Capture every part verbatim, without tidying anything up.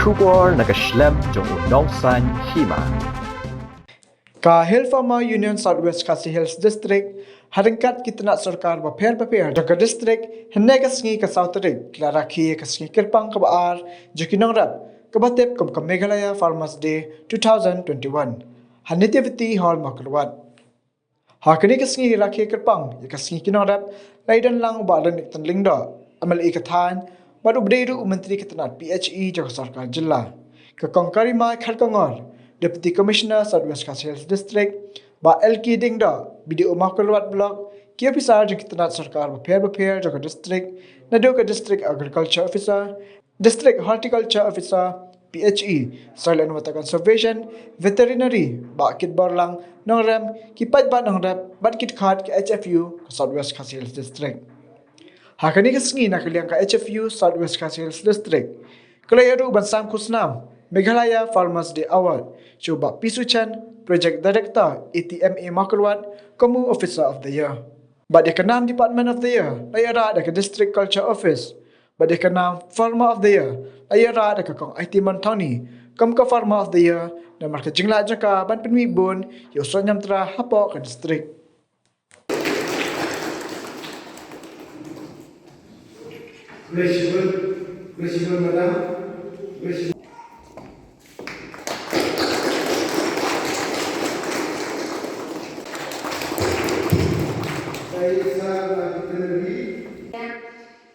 Khubor na ka shlem jong u nongsan hima. Ka Hill Farmer Union South West Khasi Hills District, ha ryngkat ki tnat sorkar bapher bapher jong ka district, hynne ka sngi ka saw tarik, ki la rakhe ïa ka sngi kyrpang kaba ar jong ki nongrep, kaba tip kum ka Meghalaya Farmers Day two thousand twenty-one, ha Nativity Hall, Mawkyrwat. Ha kane ka sngi rakhe kyrpang ïa ka sngi ki nongrep, la ïadon lang u Bah Laitlynnik Tynlingdoh, M L A ka thaiñ, bad u ba dei ruh u Myntri ka tnat P H E jong ka sorkar jylla, ka Kong Karimai Kharkongor, Deputy Commissioner South West Khasi Hills District, Bah L K Diengdoh, B D O Mawkyrwat Block, ki ophisar jong ki tnat sorkar bapher bapher jong ka district, naduh ka District Agriculture Officer, District Horticulture Officer, P H E, Soil and Water Conservation, Veterinary, Bah Kitborlang Nongrem, ki paidbah nongrep bad ki dkhot ka H F U ka South West Khasi Hills District. Ha kane ka sngi, na ka liang ka H F U South West Khasi Hills District, ka la ïoh ruh ban sam khusnam Meghalaya Farmers Day Award sha u Bah P Suchen, Project Director, A T M A Mawkyrwat, kum u Officer of the Year. Bad ïa ka nam Department of the Year la ïarah da ka District Culture Office. Bad ïa ka nam Farmer of the Year la ïarah da ka Kong Aiti Myntoni kum ka Farmer of the Year, namar ka jingleh jong ka ban pynmih bun ïa u sohñiamtra hapoh ka district. Khublei shibun, khublei shibun madam, khublei shibun. Ka ïa sa la ki tynri. Te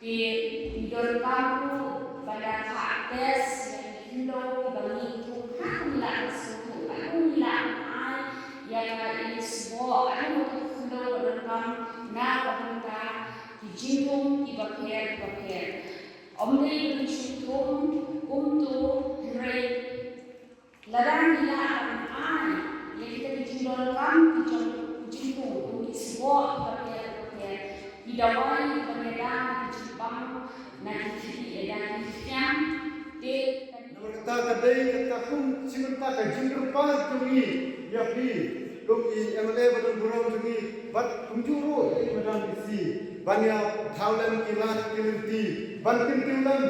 ngi donkam ruh ban da phah test ïa ki khyndew kiba ngi ïoh ha ka ngi lah ban sngewthuh, ha ka ngi lah ban ai ïa ka, ïa ka sboh, ha ka ngi khyndew ba donkam na ka bynta ki jingthung kiba pher bapher. Ym dei ban sngewthuh kumto, hynrei lada ngi lah ban ai ïa kita ki jingdonkam ki jong u jingthung, kum ki sboh kiba pher bapher, ki dawai kiba ïada na ki jingbam, na ki khih ïada ki khih thiang, te namar kata ka dei kata kum shi mynta ka jingkyrpad jong ngi ïa phi, kum i M L A ba don burom jong ngi, bad kumjuh ruh ïa i Madam D C, ban ïa thaw lem ki lad ki lynti ban kyntiew lem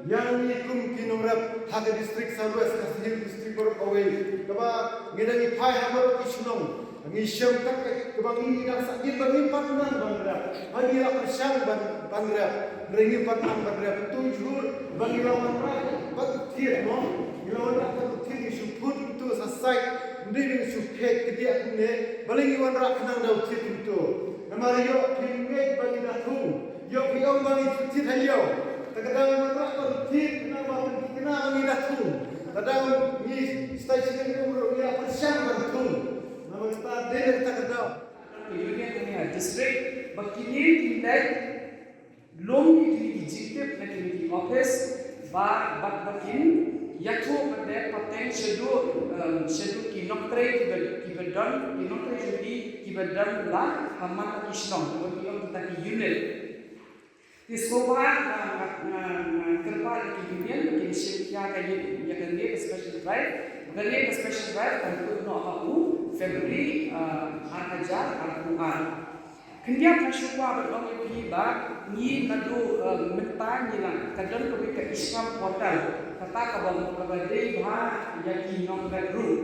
ïa ngi kum ki nongrep ha ka district South West Khasi Hills District baroh kawei, kaba ngi dang ïa phai ha baroh ki shnong. Ngi shem tak kaba ngi, ngi dang sah ïa ba ngim pat nang ban rep, ba ngi la pyrshang ban, ban rep, hynrei ngim pat nang ban rep. To jhur ba ngi la wanrah bad u thied mo, ngi la wanrah bad u thied, ngi shu phut to sa sait, ngi dei ngi shu phet kdiah kumne, balei ngi wanrah khnang da u thied kumto? Namar ïoh phi ngeit ba ngi da thung, ïoh phi ong ba ngi shu thied ha ïew. Te ka dang wanrah bad u thied khnang ba pynthikna ba ngi da thung. Ka dang ngi stai shnong ruh ngi la pyrshang ban thung. Namar kata dei na kata ka daw. Ka union kane ha district ba kine ki leit lum ïa kine ki jingtip na kine ki office ba, ba, ba kin ïathuh pat de pateng shaduh, em, shaduh ki nongtrei kiba, kiba don, ki nongtrei jong ki kiba don la ha man la ki shnong, kiba ki ong kita ki unit. Te sngewbha nga, nga, nga, nga kyrpad ïa ki union ba kin shim khia ka ïa, ïa kane ka special drive. Ba kane ka special drive kan kut noh ha u February, ah, ar hajar arphew ar. Khyndiat nga shu kwah ban ong ïa phi ba ngi naduh, eh, mynta ngi la, ka don kawei ka e-Shram portal, kata kaba, kaba dei bha ïa ki nongrep ruh.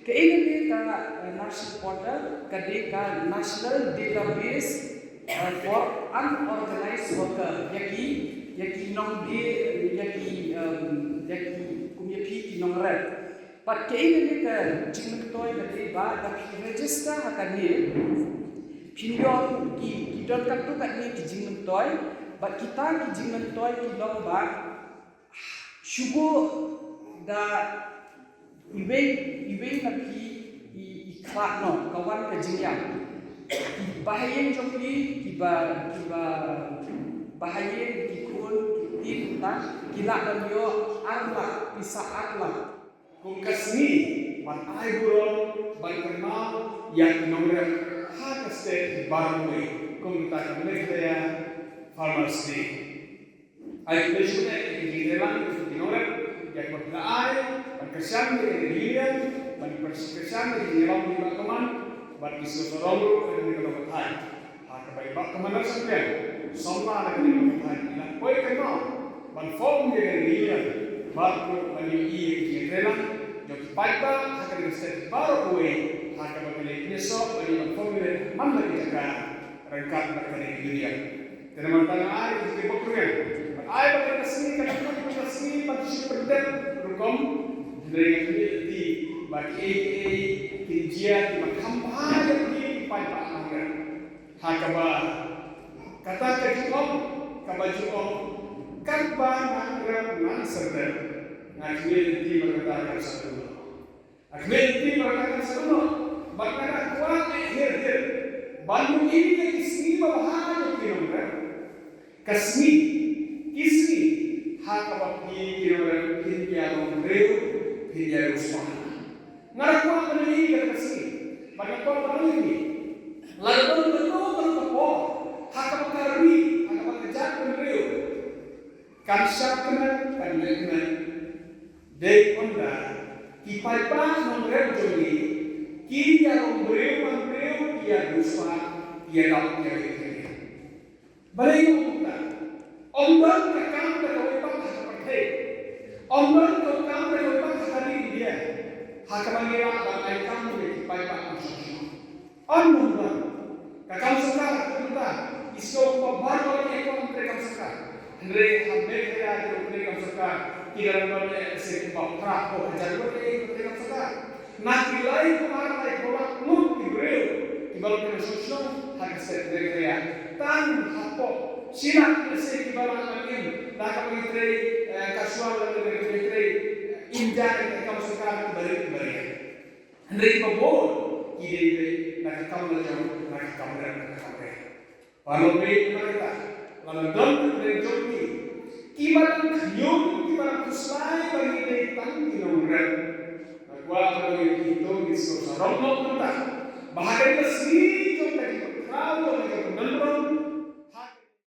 Kaei kane ka, eh, national portal, ka dei ka National Database, eh, for Unorganized Worker, ïa ki, ïa ki nongdie, ïa ki, em, ïa ki, kum ïa phi ki nongrep. Bad kaei kane ka jingmyntoi ka dei ba, da phi register ha kane, phin ïoh ki, ki don katto katne ki jingmyntoi, bad kita ki jingmyntoi ki long ba, shu buh da iwei, iwei na phi i, i khlad noh, ka wan ka jingïap. Ki bahaïing jong phi, kiba, kiba bahaïing, ki khun, ki kti, kumta, ki lah ban ïoh ar lak, pisa ar lak. Kum ka sngi ban ai burom, ban kynmaw ïa ki nongrep ha ka state baroh kawei, kum kita ka Meghalaya Farmers Day. Ai khublei shibun ïa ki jingïalang ki nongrep ïa kiba phi la ai ban kyrshan ïa ka union, ban kyrshan ïa ki jingïalang ki ba kyrmen, bad ki sngewsarong ruh ïa kane ka long ka thaiñ. Ha kaba i Bah Commander Sampliang, samla na kane ka long ka thaiñ, i la poi kynmaw ban form ïa ka union. Bad ruh ban ïohi ïa ki jingïatreilang jong ki paidbah ha kane ka state baroh kawei, ha kaba ki leh pynïasoh ban ïoh ban formulate man la ki jaka ryngkat bad kane ka union. Te namar kata nga ai ïa ki bok rwiang, bad ai ba kane ka sngi kan long kane ka sngi ban shu pyndep rukom. Hynrei nga ngeit lynti ba kiei kiei kin jia kiba kham bha ïa ki paidbah nongrim. Ha kaba kata ka jingong kaba jingong, katba ngan rem ngan syriem, nga khmih lynti ba kata kan sa kumno. Nga khmih lynti ba kata kan sa kumno. Bad nga da kwah eh hiar hiar ban ïohi ïa ki sngi ba bha jong ki nongrim. Ka sngi, ki sngi ha kaba phi ki nongrim phin ïalong briew, phin ïalong sma. Nga da kwah ban ïohi kata ka sngi, bad nga kwah ban ïohi. Lada don kano kano ka por ha kaba ka ri, ha kaba ka jaitbynriew kan shah kmen, kan leh kmen, dei ynda ki paidbah nongrim jong ngi ki ïalong briew man briew, ki ïa duh sma, ki ïa dap, ki ïa leh kmen. Balei nga ong kumta? Ym don ka kam da kawei pat ha ka pyrthei, ym don ka kam da kawei pat ha ka ri India ha kaba ngi lah ban ai kam ïa ki paidbah nongshong shnong. Ym don. Ka kam sorkar kumta, ki sngew kumba baroh ki ïakob trei kam sorkar. Hynrei ha Meghalaya ki ïakob trei kam sorkar ki dang don eh se kumba phra phew hajar ngut eh ki trei kam sorkar. Na ki lai phew ar lai phew lak ngut ki briew kiba long ki nongshong shnong ha ka state Meghalaya. Tang hapoh shi lak ki lehse kiba lah ban im da kaba ngi trei, eh, casual lane kiba ngi trei, eh, im ja ïa ka kam sorkar kiba rit kiba riat. Hynrei kiba bun ki dei peit na ka kam lajong, na ka kam rem, na ka kam rem. Paralok, peit na kata, lada don ki briew jong ngi kiba dang khñium, kiba dang khuslai ba ngi dei tang ki nongrem, nga kwah ban ong ïa phi to ngin sngewsarong noh mynta ba ha kane ka sngi